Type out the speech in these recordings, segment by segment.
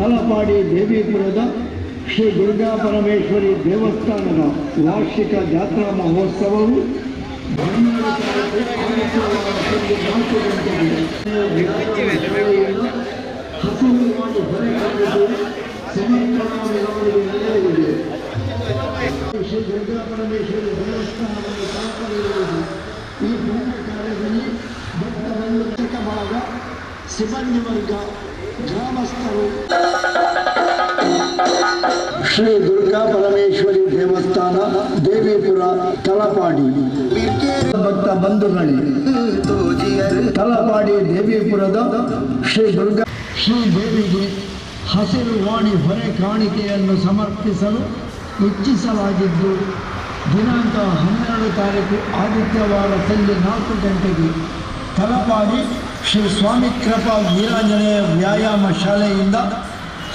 ತಲಪಾಡಿ ದೇವಿಪುರದ ಶ್ರೀ ದುರ್ಗಾ ಪರಮೇಶ್ವರಿ ದೇವಸ್ಥಾನದ ವಾರ್ಷಿಕ ಜಾತ್ರಾ ಮಹೋತ್ಸವವು 12 ತಾರೀಕು ಆದಿತ್ಯವಾರ ಸಂಜೆ 4 ಗಂಟೆಗೆ ಹಸಿರು ಮಾಡಿ ಹೊರೆ ಸಮರ್ಪಣಾ ಮೆರವಣಿಗೆ ನಡೆಯಲಿದೆ. ಶ್ರೀ ದುರ್ಗಾ ಪರಮೇಶ್ವರಿ ದೇವಸ್ಥಾನವನ್ನು ಕಾಪಾಡಿರುವುದು ಈ ಪುಣ್ಯ ಕಾರ್ಯದಲ್ಲಿ ಭಕ್ತ ಬಂಧು ಬಳಗ, ಸಿಬ್ಬಂದಿ ವರ್ಗ, ಗ್ರಾಮಸ್ಥರು. ಶ್ರೀ ದುರ್ಗಾ ಪರಮೇಶ್ವರಿ ದೇವಸ್ಥಾನ, ದೇವಿಪುರ, ತಲಪಾಡಿ. ಭಕ್ತ ಬಂಧುಗಳೇ, ತಲಪಾಡಿ ದೇವಿಪುರದ ಶ್ರೀ ದುರ್ಗಾ ಶ್ರೀ ದೇವಿಗೆ ಹಸಿರು ವಾಣಿ ಹೊರೆ ಕಾಣಿಕೆಯನ್ನು ಸಮರ್ಪಿಸಲು ಇಚ್ಛಿಸಲಾಗಿದ್ದು, ದಿನಾಂಕ 12 ತಾರೀಕು ಆದಿತ್ಯವಾರ ಸಂಜೆ 4 ಗಂಟೆಗೆ ತಲಪಾಡಿ ಶ್ರೀ ಸ್ವಾಮಿ ಕೃಪಾ ವೀರಾಂಜನೇಯ ವ್ಯಾಯಾಮ ಶಾಲೆಯಿಂದ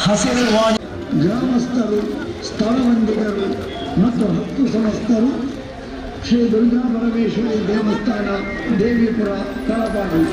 ಹಸಿರು ವಾಣಿ ಗ್ರಾಮಸ್ಥರು, ಸ್ಥಳಬಂಧಿಗರು ಮತ್ತು 10 ಸಮಸ್ತರು ಶ್ರೀ ದುರ್ಗಾ ಪರಮೇಶ್ವರಿ ದೇವಸ್ಥಾನ, ದೇವಿಪುರ, ತಲಪಾಡಿ.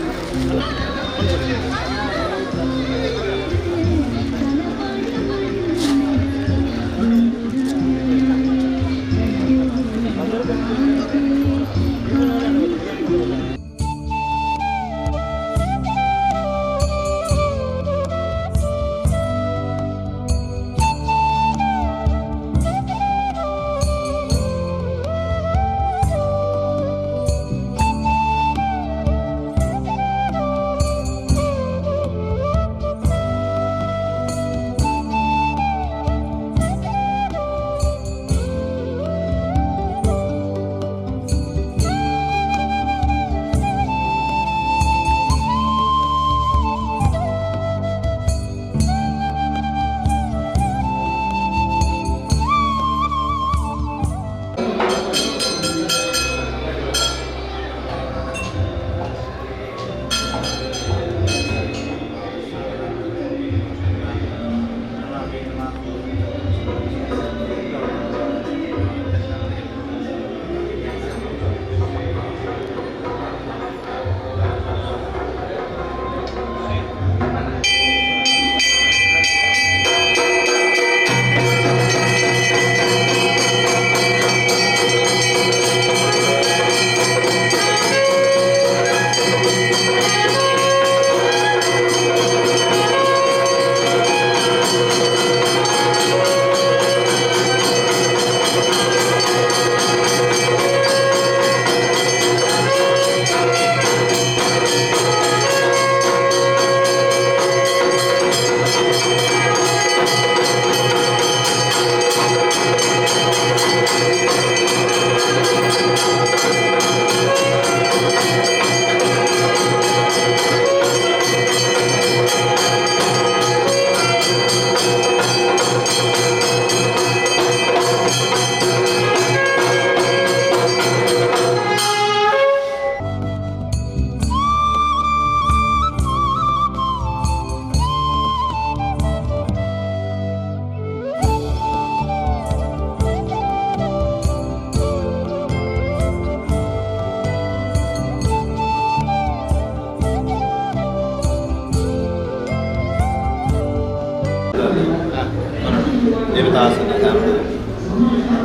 ದೇವತಾ ಸನ್ನಿಧಾನಗಳು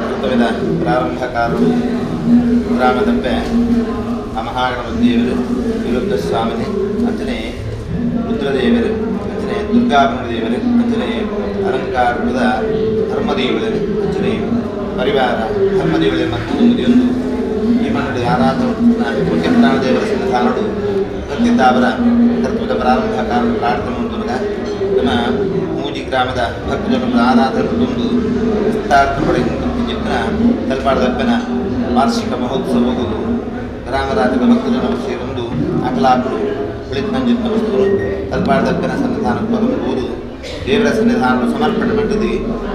ಕರ್ತವ್ಯದ ಪ್ರಾರಂಭಕಾರರು ಗ್ರಾಮದಪ್ಪೆ ಆ ಮಹಾಗಣಪತಿ ದೇವರು, ವಿರುದ್ಧ ಸ್ವಾಮಿನಿ ಅಂಚನೆ ರುದ್ರದೇವರು, ಅಂಚನೆ ದುರ್ಗಾಗಣ ದೇವರು, ಅಂಚನೆ ಅಲಂಕಾರದ ಧರ್ಮದೇವರು, ಅಂಚನೆ ಪರಿವಾರ ಧರ್ಮದೇವರ ಮತ್ತು ಒಂದು ಈ ಮಂಡಳಿ ಆರಾಧನ ಮುಖ್ಯಪ್ರಾಣ ದೇವರ ಸನ್ನಿಧಾನಗಳು ಭಕ್ತಿದ್ದಾವರ ಕರ್ತವ್ಯದ ಪ್ರಾರಂಭಕಾರರು ಪ್ರಾರ್ಥನೆ ಉಂಟು. ನಮ್ಮ ಮೂಜಿ ಗ್ರಾಮದ ಭಕ್ತಜನರ ಆರಾಧನೆ ವಿಸ್ತಾರ ತಲಪಾಡದಪ್ಪನ ವಾರ್ಷಿಕ ಮಹೋತ್ಸವವು ಗ್ರಾಮರಾಜ್ಯದ ಭಕ್ತಜನರು ಸೇರೊಂದು ಅಕಲಾಪುರು ಕುಳಿತಂಜಿತ್ತ ವಸ್ತುಗಳು ತಲಪಾಡದಪ್ಪನ ಸನ್ನಿಧಾನ ಪದಮುವುದು ದೇವರ ಸನ್ನಿಧಾನ ಸಮರ್ಪಣೆ ಮಾಡಿದ್ದು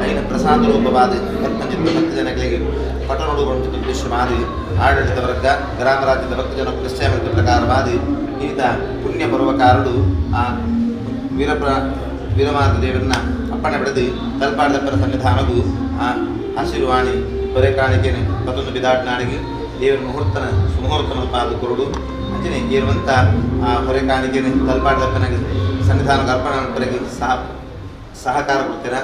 ಐನ ಪ್ರಸಾದ ರೂಪವಾದ ಭಕ್ತಂಜಿತ್ತ ಭಕ್ತಜನಗಳಿಗೆ ಪಟನೋಡು ಉದ್ದೇಶ ಮಾಡಿ ಆಡಳಿತ ವರ್ಗ ಗ್ರಾಮರಾಜ್ಯದ ಭಕ್ತಜನ ನಿಶ್ಚಯ ಪ್ರಕಾರವಾದ ಈತ ಪುಣ್ಯ ಪರ್ವಕಾರರು ಆ ವೀರಮಾರ್ಗ ದೇವರನ್ನ ಅಪ್ಪಣೆ ಪಡೆದು ತಲಪಾಡದಪ್ಪನ ಸನ್ನಿಧಾನವು ಆ ಹಸಿರುವಾಣಿ ಹೊರೆ ಕಾಣಿಕೆನೆ ಮತ್ತೊಂದು ಬಿದಾಟ್ನಾಡಿಗೆ ದೇವರ ಮುಹೂರ್ತನ ಸುಮುಹೂರ್ತನ ಪಾದ ಕೊರಡು ಅಂಚನೆ ಏರುವಂಥ ಆ ಹೊರೆ ಕಾಣಿಕೆನೆ ತಲಪಾಡದಪ್ಪನಿಗೆ ಸನ್ನಿಧಾನಕ್ಕೆ ಅರ್ಪಣೆ ಪರಗೆ ಸಹಕಾರ ಕೊಡ್ತೀರ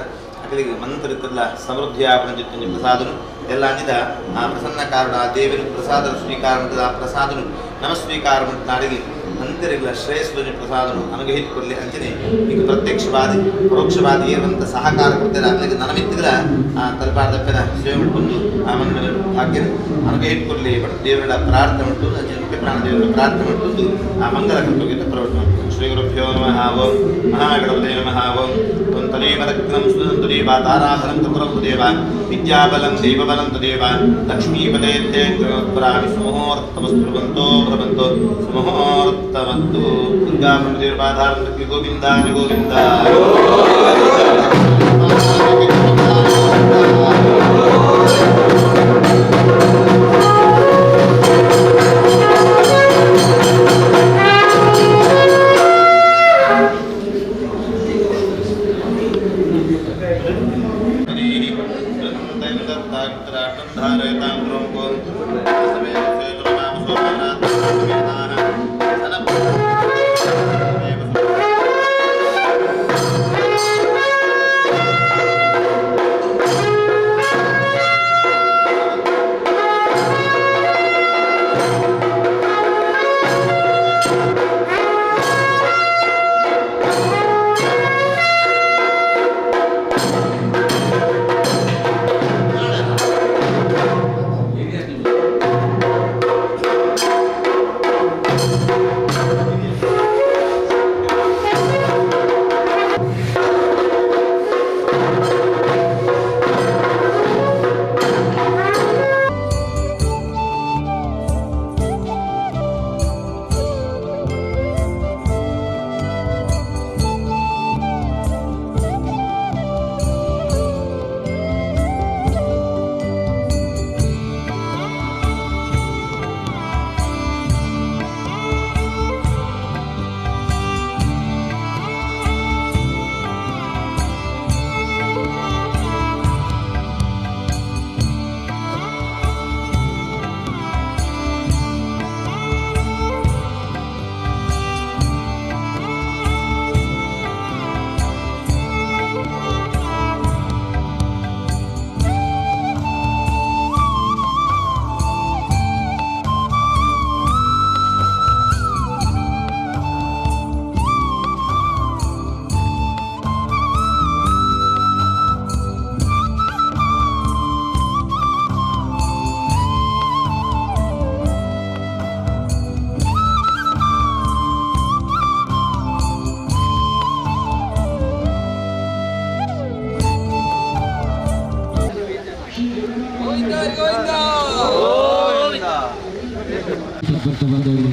ಅಕಲಿಗೆ ಮಂತ್ರರಿತ್ತಲ್ಲ ಸಮೃದ್ಧಿ ಆಪಣ ಜಿತ್ತೊಂಜಿ ಪ್ರಸಾದನು ಎಲ್ಲ ಅಂಜಿದ ಆ ಪ್ರಸನ್ನ ಕಾರಣ ಆ ದೇವರು ಪ್ರಸಾದ ಸ್ವೀಕಾರ ಮಾಡ್ತದೆ ಆ ಪ್ರಸಾದನು ನಮ ಸ್ವೀಕಾರ ನಾಡಿಗೆ ಮಂದಿರಗಳ ಶ್ರೇಯಸ್ಸು ಪ್ರಸಾದನು ಅನುಗ್ರಹಿಸಿಕೊಳ್ಳಿ ಅಂಚನೆ ಈಗ ಪ್ರತ್ಯಕ್ಷವಾದಿ ಪರೋಕ್ಷವಾದಿ ಏರುವಂಥ ಸಹಕಾರ ಕೊಡ್ತಾರೆ ಅಲ್ಲಿಗೆ ನನಮಿತ್ತಿಗಳ ಆ ತಲಪಾಡದಪ್ಪನ ಸೇವೆ ಮಾಡಿಕೊಂಡು ಆ ಮಂದಿರ ಭಾಗ್ಯನ ಅನುಗ್ರಹಿಸಿಕೊಳ್ಳಿ ಬಟ್ ದೇವರ ಪ್ರಾರ್ಥನೆ ಉಂಟು ಅಂಚನೆ ಮುಖ್ಯ ಪ್ರಾಣ ದೇವರ ಪ್ರಾರ್ಥನೆ ಉಂಟು ಆ ಮಂಗಲ ಕರ್ತವ್ಯಕ್ಕೆ ಪ್ರವರ್ತನೆ. ಶ್ರೀ ಗುರುಭ್ಯೋ ನಮಃ. ಓಂ ಮಹಾಗಣಪತೇ ನಮಃ. ಓಂ ತ್ವಂ ರತ್ನಂ ಸುಧಂ ತದೇವ ತಾರಾಫಲಂ ತ್ರಿಪುರಂ ತದೇವ ವಿದ್ಯಾಬಲಂ ದೇವಬಲಂ ತದೇವ ಲಕ್ಷ್ಮೀಪದೇ ಪರಾಮಿ ಸುಮುಹೂರ್ತಮಸ್ತು ಭ್ರವಂತೋ ಸುಮುಹೂರ್ತಮಸ್ತು. ದುರ್ಗಾ ಬ್ರಹ್ಮದೇವಪಾಧಾರಂ ಗೋವಿಂದ ಗೋವಿಂದ.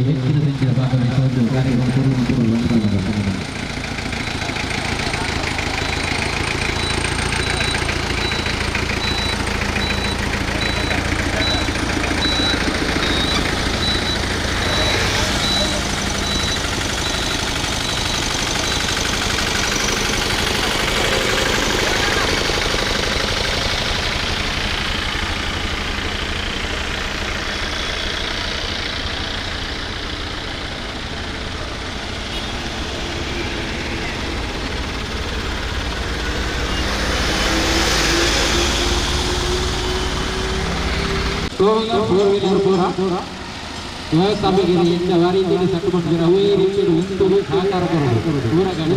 ಹೆಚ್ಚಿನ ಸಂಖ್ಯೆಯ ಭಾಗವಹಿಸುವುದು ಕಾರ್ಯಕ್ರಮ. ವ್ಯವಸ್ಥಾಪಕರಿಗೆ ರೀತಿಯಲ್ಲಿ ಸಟ್ಟುಕೊಂಡಿದ್ದಾರೆ ಅವೇ ರೀತಿಯಲ್ಲಿ ಉಂಟು ಸಹಕಾರ ಕೊಡೋದು ಪೂರ ಗಾಡಿ.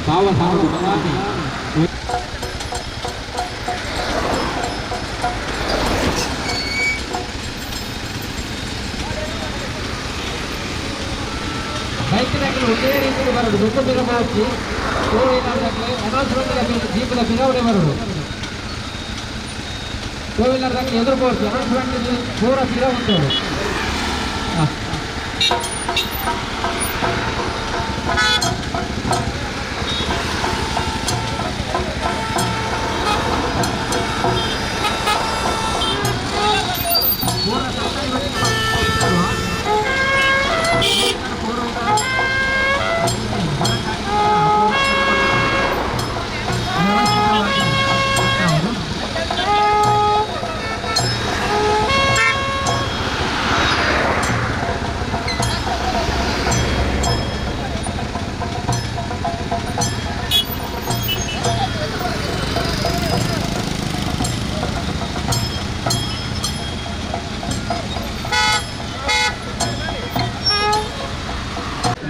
ಭಾವ ಬೈಕ್ನಾಗಲಿ ಒಂದೇ ರೀತಿಯಲ್ಲಿ ಬರೋದು ದೊಡ್ಡ ಬಿರ ಹಾಕಿ ಟೂ ವೀಲರ್ದಾಗಲಿ ಅನೌನ್ಸ್ಮೆಂಟ್ ಜೀಪದ ಬಿರವಡೆ ಬರೋದು ಟೂ ವೀಲರ್ದಾಗಲಿ ಎದುರು ಬೋರ್ಚಿ ಅನೌನ್ಸ್ಮೆಂಟ್ ಪೂರ ಬಿರ ಉಂಟು.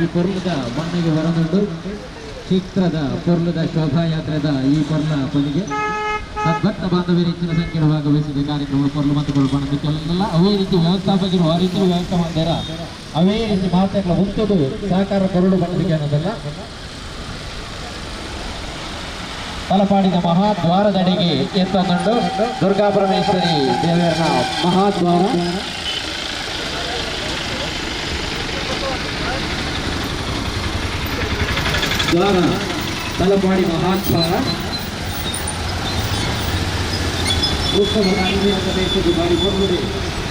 ಈ ಪೊರ್ಲದ ಮಣ್ಣಿಗೆ ಬರದುಂಡು ಚಿತ್ರದ ಪೊರ್ಲದ ಶೋಭಾಯಾತ್ರೆದ ಈ ಪೊರ್ಲ ಪೊಲಿಗೆ ಸದ್ಭಕ್ತ ಬಾಂಧವ್ಯರು ಹೆಚ್ಚಿನ ಸಂಖ್ಯೆಯಲ್ಲಿ ಭಾಗವಹಿಸಿದ ಕಾರ್ಯಕ್ರಮ ಪೊರ್ಲು ಮತ್ತು ಕೊಳ್ಪಣದಕ್ಕೆಲ್ಲ ಅವೇ ರೀತಿ ವ್ಯವಸ್ಥಾಪಕರು ಆ ರೀತಿ ವ್ಯವಸ್ಥೆ ಮಾಡ್ತಾರ ಅವೇ ರೀತಿ ಮಾತೆಗಳ ಉಂಟದು ಸಹಕಾರ ಕೊರಡು ಬಣ್ಣದಕ್ಕೆ ಅನ್ನೋದಲ್ಲ. ತಲಪಾಡಿದ ಮಹಾದ್ವಾರದಡೆಗೆ ಎತ್ತೊಂದುಂಡು ದುರ್ಗಾ ಪರಮೇಶ್ವರಿ ದೇವರ ಮಹಾದ್ವಾರ. ದ್ವಾರ ತಲಪಾಡಿ ಮಹಾದ್ವಾರ ಉತ್ಸವದ ಅಂದಿನ ಪ್ರದೇಶದ ಬಾರಿ ಮೊದಲೇ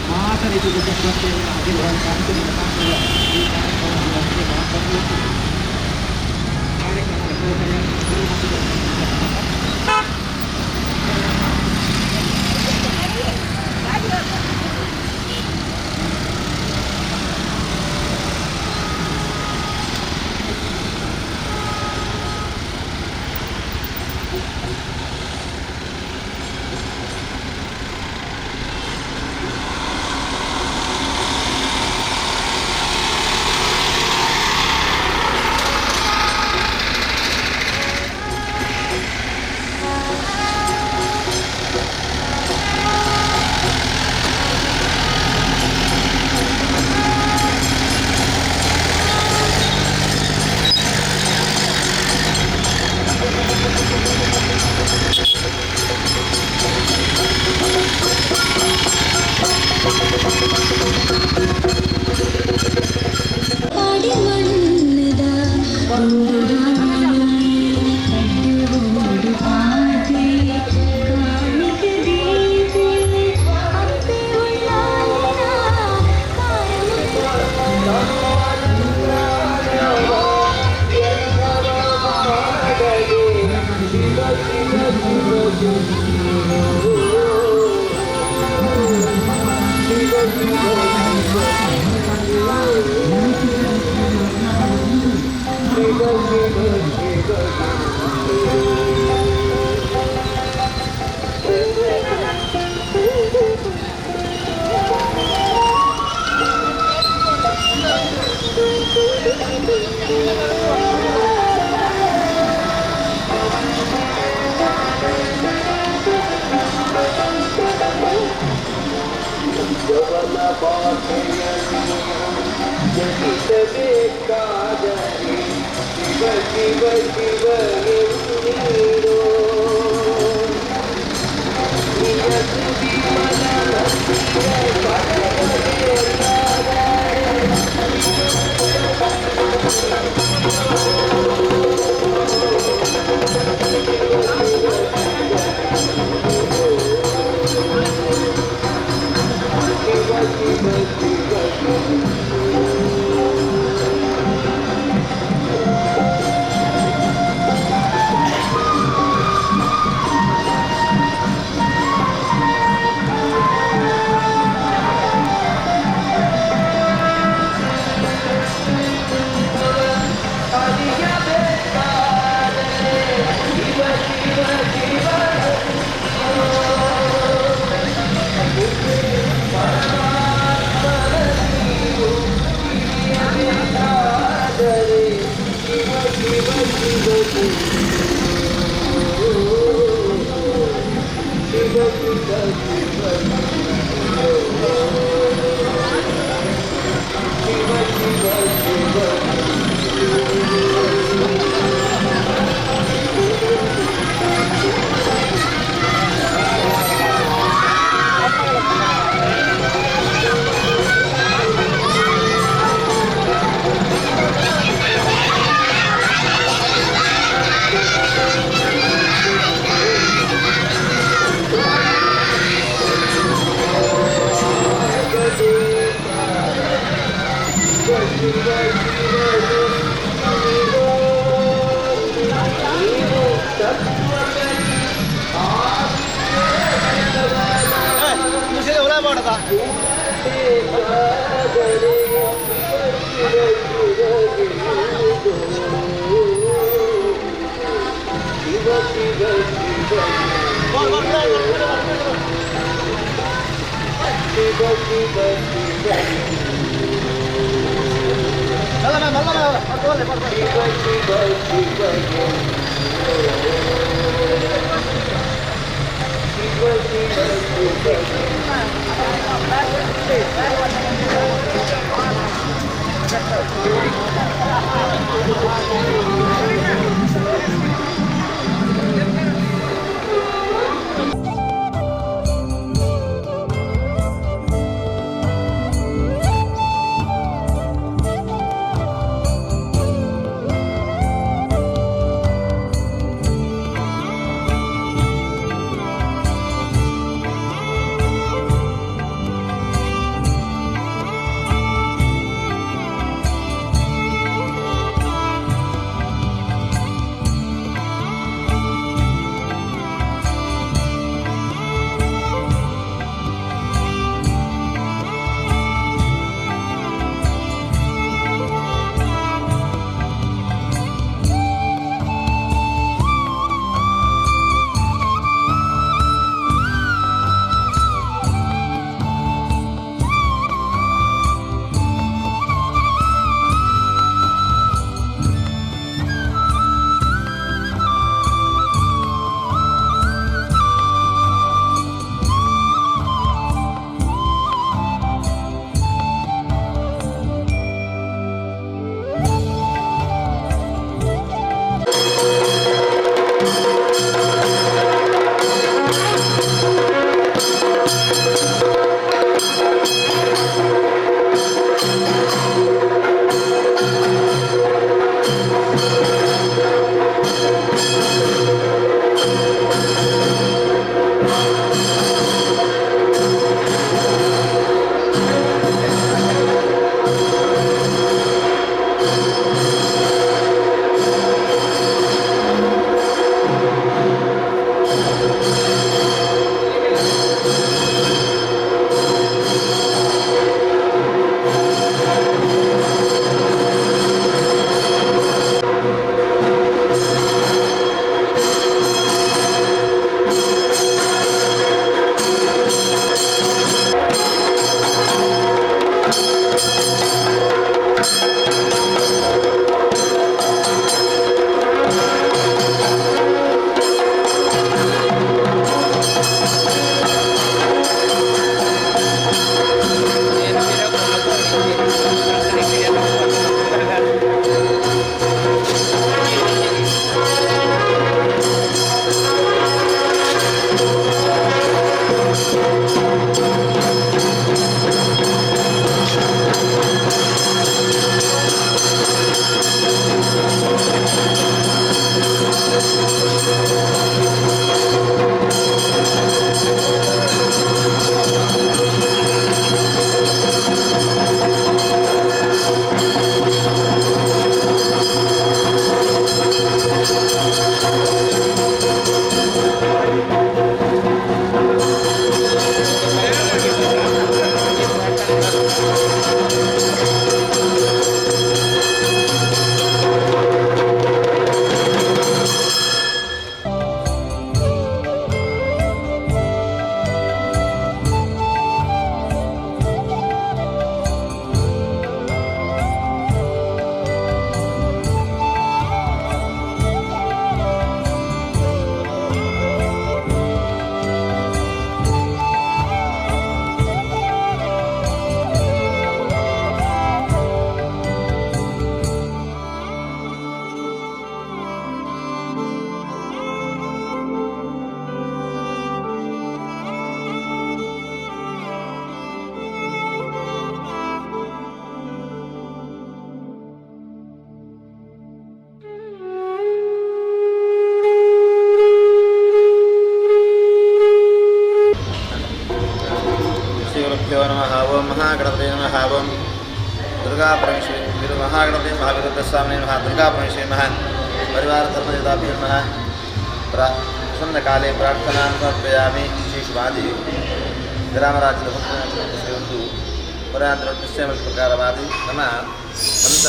ಮಾತ ರೀತಿಯ ಸದ್ಭಕ್ತಿಯನ್ನು ಹಸಿರು ಕಾಣ್ತದೆ. ಈ ಚಲ Durga Parameshwari Mahaganapati महावीरस्वामी नमः दुर्गा परमेश्वरी नमः परिवार धर्मदेवताभ्यो नमः प्रसन्नकाले प्रार्थनां समर्पयामि विशेषवादि ಗ್ರಾಮರಾಜ್ಯದ ಒಂದು ಪುರಾಂತರ ನಿಶ್ಚಯ ಪ್ರಕಾರವಾದಿ ನಮ್ಮ ಅಂತ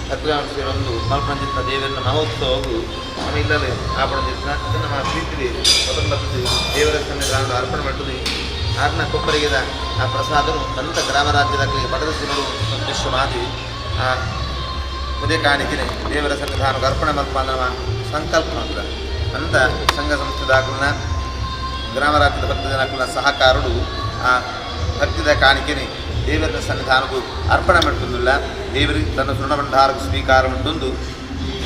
ಭಕ್ತರಾಂಶಿಯೊಂದು ಮಲ್ಪಂಜಿತ್ನ ದೇವರನ್ನ ಮಹೋತ್ಸವವು ನಮ್ಮ ಇಲ್ಲಲ್ಲಿ ಆಪಣಜಿತ್ನ ನಮ್ಮ ಪ್ರೀತಿಲಿ ಸ್ವತಂತ್ರ ದೇವರ ಸನ್ನಿಧಾನದ ಅರ್ಪಣೆ ಮಾಡ್ತದೆ ಆರ್ನ ಕೊಪ್ಪರಿಗೆದ ಆ ಪ್ರಸಾದನು ಅಂತ ಗ್ರಾಮರಾಜ್ಯದ ಪಟದ ಸಿಮರು ಉದ್ದೇಶ ಮಾಡಿ ಆ ಮುದೆ ಕಾಣಿಕೆನೆ ದೇವರ ಸನ್ನಿಧಾನಕ್ಕೆ ಅರ್ಪಣೆ ಮಲ್ಪಾಂದ್ರ ಸಂಕಲ್ಪ ಮಾತ್ರ ಅಂತ ಸಂಘ ಸಂಸ್ಥೆದಾಕುಲನ ಗ್ರಾಮರಾಜ್ಯದ ಭಕ್ತಜನಕುಲನ ಸಹಕಾರಡು ಆ ಭಕ್ತಿದ ಕಾಣಿಕೆನೆ ದೇವರ ಸನ್ನಿಧಾನಕ್ಕೂ ಅರ್ಪಣೆ ಮಾಡ್ತಂದಿಲ್ಲ. ದೇವರಿಗೆ ತನ್ನ ಸುರ್ಣಭಂಡಾರಕ್ಕೆ ಸ್ವೀಕಾರ ಉಂಟೊಂದು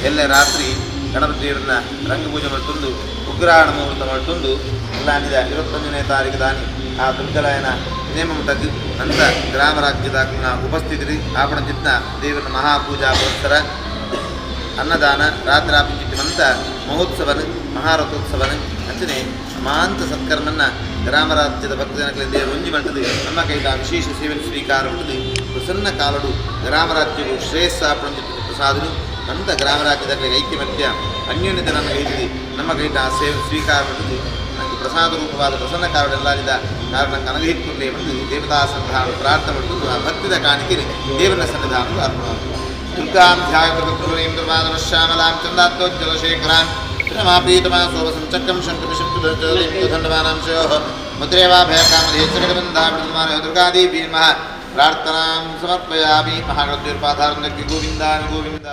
ಎಲ್ಲ ರಾತ್ರಿ ಗಣಪತಿ ದೇವರನ್ನ ರಂಗಪೂಜೆ ಮಾಡ್ತಂದು ಉಗ್ರಾಣ ಮುಹೂರ್ತ ಮಾಡ್ತಂದು ಎಲ್ಲಾನಿದ 21ನೇ ತಾರೀಕು ದಾನಿ ಆ ದುರ್ಗಲಾಯನ ನೇಮ ಮುಟ್ಟದ್ದು ಅಂತ ಗ್ರಾಮ ರಾಜ್ಯದ ಉಪಸ್ಥಿತರಿ ಆಪಣ ಜಿತ್ನ ದೇವರ ಮಹಾಪೂಜಾ ಪುರಸ್ಸರ ಅನ್ನದಾನ ರಾತ್ರಾಪಿಚಿಟ್ಟಮಂತ ಮಹೋತ್ಸವನ ಮಹಾರಥೋತ್ಸವನ ಅಂಚನೆ ಮಾಂತ ಸತ್ಕರ್ಮನ್ನ ಗ್ರಾಮರಾಜ್ಯದ ಭಕ್ತಜನಕಲಿ ದೇವರು ಒಂಜಿ ಮಂಟದು ನಮ್ಮ ಕೈಟ ವಿಶೇಷ ಸೇವೆ ಸ್ವೀಕಾರ ಉಂಟದು ಪ್ರಸನ್ನ ಕಾಲಡು ಗ್ರಾಮರಾಜ್ಯವು ಶ್ರೇಯಸ್ಸ ಪ್ರಸಾದನು ಅಂತ ಗ್ರಾಮರಾಜ್ಯದ ಐಕ್ಯಮತ್ಯ ಅನ್ಯೋನ್ಯತೆ ನಮ್ಮ ಕೈತಿದೆ ನಮ್ಮ ಕೈಟ ಆ ಸೇವೆ ಸ್ವೀಕಾರ ಉಂಟದು ನನಗೆ ಪ್ರಸಾದ ರೂಪವಾದ ಪ್ರಸನ್ನ ಕಾರಣ ಕಾರಣ ಕನಗಹಿತ್ತುಂಡೆ ಬಂದು ದೇವತಾ ಸನ್ನಿಧಾನ ಪ್ರಾರ್ಥನೆ ಮಾಡಿಕೊಂಡು ಆ ಭಕ್ತಿದ ಕಾಣಿಕೆ ದೇವನ ಸನ್ನಿಧಾನವು ಅರ್ಪಣ. ದುರ್ಗಾಂ ಧ್ಯಾಯಪ್ರಕೃತಿಂ ದುರ್ವಾದನಶ್ಯಾಮಲಾಂ ಚಂದಾತ್ಮೋಜ್ವಲಶೇಖರಾಂ ರಮಾಪೀತಮಾ ಸೋಮಸಂಚಕ್ರಂ ಶಂಕರಶಕ್ತಿಧಂಡವಾನಾಂ ಶಯೋಃ ಮುದ್ರೇವಾಭಯಕಾಮಧೇಶ್ವರಬಂಧಾಮೃತಮಾನೋ ದುರ್ಗಾದೇವೀ ನಮಃ. ಪ್ರಾರ್ಥನಾಂ ಸಮರ್ಪಯಾಮಿ. ಮಹಾಗಣಪತಿರ್ಪಾದಾರವಿಂದಕ್ಕೆ ಗೋವಿಂದ ಗೋವಿಂದ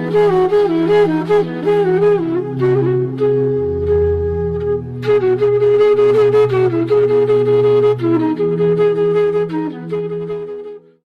Thank you.